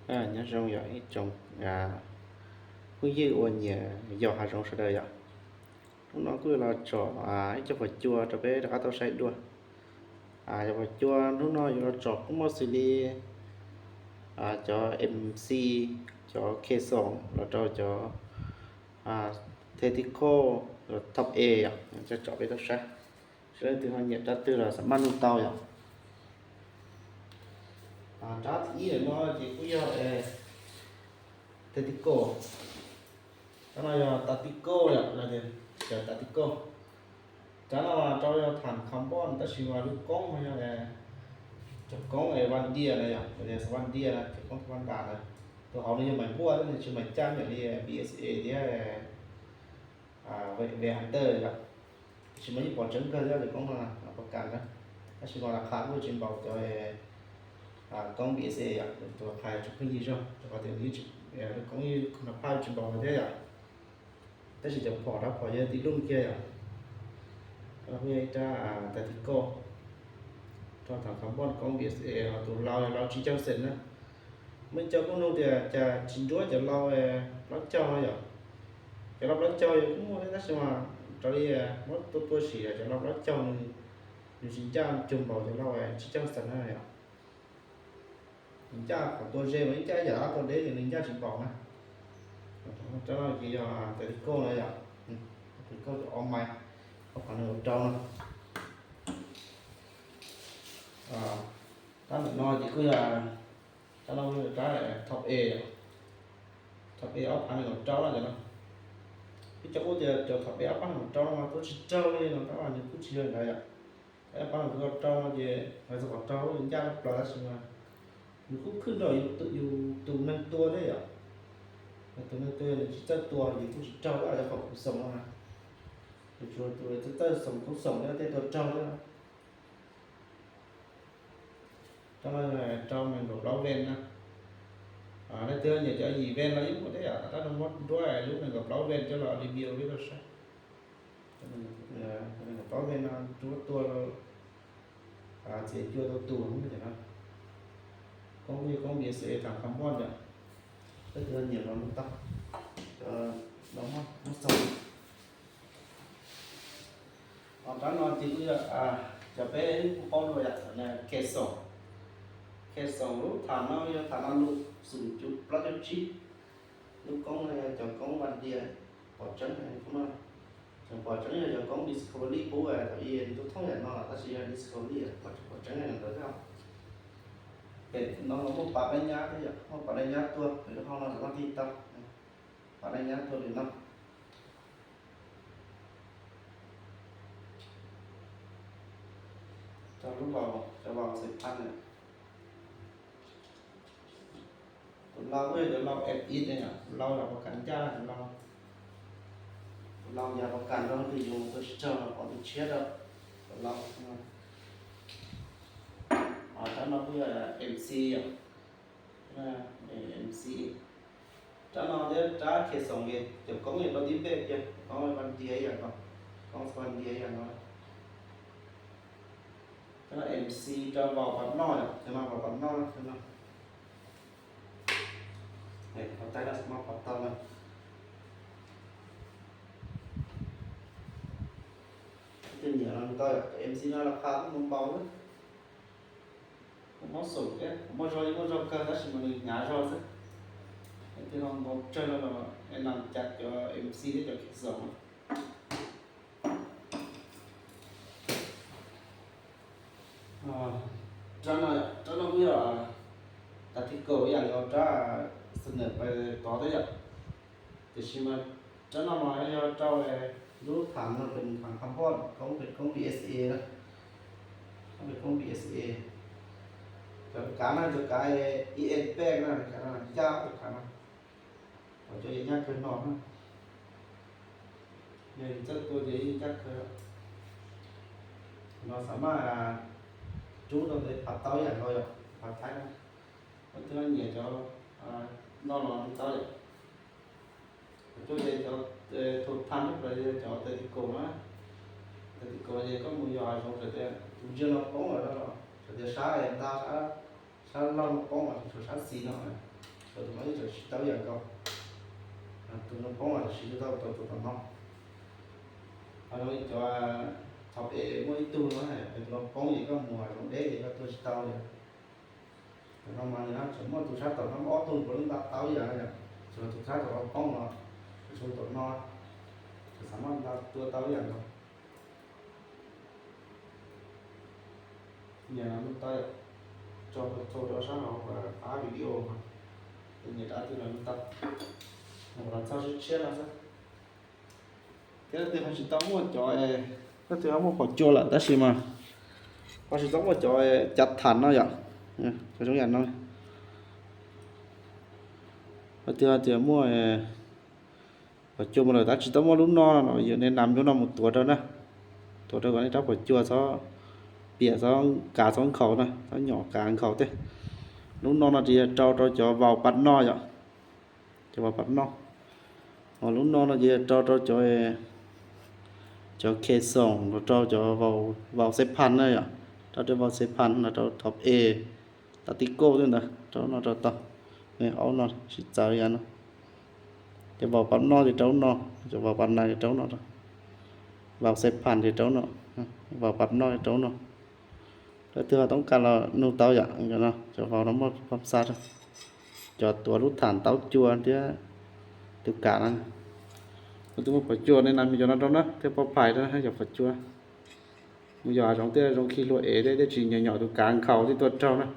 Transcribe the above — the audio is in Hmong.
Nyob zoo yog ib tsoom phooj ywg uas nyiam yos hav zoov sawv daws yom. Hnub no kuj los tsom ib co phom cua rau peb rov qab tau saib dua. Cov phom cua hnub no yuav los tsom kuj muaj xws li cov MC, cov Khe Xoom los rau cov Tactical, Top A yom, cov tsom peb tau saib. Sawv daws leej twg ho nyiam rab twg los xam maj nug tau yom. Rab thib ib no ces kuj yog Tactical. Rab no yog Tactical yom, cov Tactical. Rab no rau yog tham carbon tab sis mas lub koob no yog cov koob Vandia na yom, Vandia na, cov koob Vandia na. Tus hauv no yog mais npuaj, nws tsis mais caj ib yam li BSA thiab Hunter yom. Tab sis mas yeej pom tseeb kawg thiab cov koob no, pas kas na. Tab sis mas las qha kuj tsis npaum cov koob BSA yom, tus qha tsis pheej yig zog rau qhov tias lub koob yeej nas phaj tsis npaum no thiab yom. Tab sis cov phom, rab phom yog tib lub kiag yom. Kuj yog ib rab Tactical rau tham carbon koob BSA, ho tus lau yog lau tsib caug xees na. Muaj cov kuj nug tias cas tsis nruab cov lau plaub caug no yom. Cov lau plaub caug yog kuj muaj thiab tab sis mas raws li muab tua tua sim cov lau plaub caug nws tsis ncaj cuag npaum cov lau tsib caug xees na yom. Nws ncaj qhov tua ze mas ib ncaj yam dab tua deb ces nws ncaj tsis npaum na. Rab no ces yog Tactical na yom, Tactical cov ob mais, ob phav nees nkaum rau no. Rab ntawm no ces kuj yog, rab no kuj yog rab Top A, Top A ob phav nees nkaum rau no. Peb cov kuj tias cov Top A ob phav nees nkaum rau no mas tuaj tsis raug li no, tab mas nws kuj tsis yog ntawd yom. Ob phav nees nkaum rau no ces hais txog qhov raug ncaj plaws tab sis mas nws kuj khwb nrog yus tus neeg tua thiab yom. Tus neeg tua nws tsis txawj tua ces kuj tsis raug cov khoom kuv xoom no. Nws tsuas tus txawj txawj xoom kuv xoom thiab tej tua raug thiab. Rab no rau nees nkaum plaub ven na. Leej twg nyiam cov yim ven los yeej muaj thiab yom, tab sis muab nruab lub nees nkaum plaub ven coj los review peb tau saib. Nees nkaum plaub ven no nruab tua rau txiav cua tau tus no. Koob yog koob BSA tham carbon yom. Leej twg nyiam los nug tau, cov no muab xaus. Ho rab no ces kuj yog cov peb kuj paub dua yom, Khe Xoom. Khe Xoom lub tham no yog tham no lub xum cuv plaub cuv tsib. Lub koob no yog cov koob Vandia, pom tseeb no, cov pom tseeb yog cov koob Discovery pub, thaum ub nws tuaj thoob yam no tab sis yog Discovery pom tseeb ntawd thiab. Pem no los muaj pas dab nyab thiab yom, muaj pas dab nyab tuaj pem lub hauv no rau no thiaj tau. Pas dab nyab tuaj li no. Rau lub vau, cov vau xwm phab na. Tus lau kuj yog cov lau F ib ne, tus lau yog pas kas ncaj, tus lau, tus lau yog pas kas rau leej twg yuav mus tua tsis raug los pom tus tshiab rau. Tus lau, rab no kuj yog MC yom, MC. Rab no thiab rab Khe Xoom ces cov koob yog rau tib npej kiag, koob Vandia ib yam no, koob Vandia ib yam no. Rab no MC rau vau pas noj, cov no vau pas noj, cov no. Qhov taib no xam maj pom tau na. Leej twg nyiam los nug tau, MC no las qha kuj npaum npaum xwb. Kuj mob xoom thiab, kuj muaj zog, yeej muaj zog kawg tab sis mas nws hnyav zog xwb. Leej twg ho npau tsawg no los es nas cas cov MC thiab cov Khe Xoom. Rab no, rab no kuj yog Tactical ib yam li rab Sniper tod thiab yom. Tiam sis mas rab no mas yog rau lub tham no pem tham carbon, koob pem koob BSA na, koob pem koob BSA. Cov kav no cov kav EN peg na, kav no ncaj, cov kav no, cov yeej ncaj kawg no na. Yog txawj tua ces yeej ncaj kawg. No xam maj rub rau ntawd phav tau ib yam nkaus yom, phav thaib na. Leej twg nyiam cov no los nug tau yom. Cov cuaj ces cov thum tham ib pliag cov Tactical na. Tactical ces koj mus yos hav zoov txawm tias tus ntsia no poob los, txawm tias sab ntag, sab laug no poob los tshuav sab xis no na. Tus no yeej tseem siv tau ib yam nkaus. Tus no poob los siv tau, tau tus tom no. Ho zoo li cov thom es muaj ib tug no, tus no poob ces koj mus zoo deb ces koj tua tsis tau li. Tam no mas tseem muaj tus sab tom no ob tug puav leej nta tau ib yam, tsuas tus sab tom no poob no, tus tom no tseem xav muab nta tua tau ib yam nkaus. Nyiam no tau, tso tau rau sab hauv qab video mas, nyiam rau twg los tau, los txog tshiab tshiab no xwb. Thiab leej twg ho tsis tau muaj cov, leej twg ho muaj phom cua lawm tab sis mas ho tsis tau muaj cov cav tham no yom, cov zoo yam no. Leej twg ho tias muaj phom cua mus lawm tab tsis tau muaj lub no no, yog nej nam lub no mus tuav rau na, tuav rau kom nej rab phom cua txhob piam, txhob kav, txhob nkhaus na, txhob nyom kav nkhaus tej. Lub no no ces yog rau rau cov vaus pam noj yom, cov vaus pam noj. Ho lub no no ces yog rau rau cov, cov khe xoom los rau cov vaus xeb phas na yom, rau tej vaus xeb phas los rau thov es, tas ti koj tej ntawd rau no rau tau. Aub no sib txawv yam no. Cov vaus pam noj ces rau no, cov vaus pam na ces rau no, vaus xeb phas ces rau no, vaus pam noj ces rau no. Leej twg ho toob kas los nug tau yom, cov no cov vaus no muaj phab xa rau, cov tuav lub tham taub cua thiab tus kav no. Leej twg muaj phom cua nej nam cov no rau na thiaj pov phais rau cov phom cua. Mus yos hav zoov tej zoo khi hlua ev tej, tej tsis nyom nyom tus kav nkhaus tej tuaj raug na.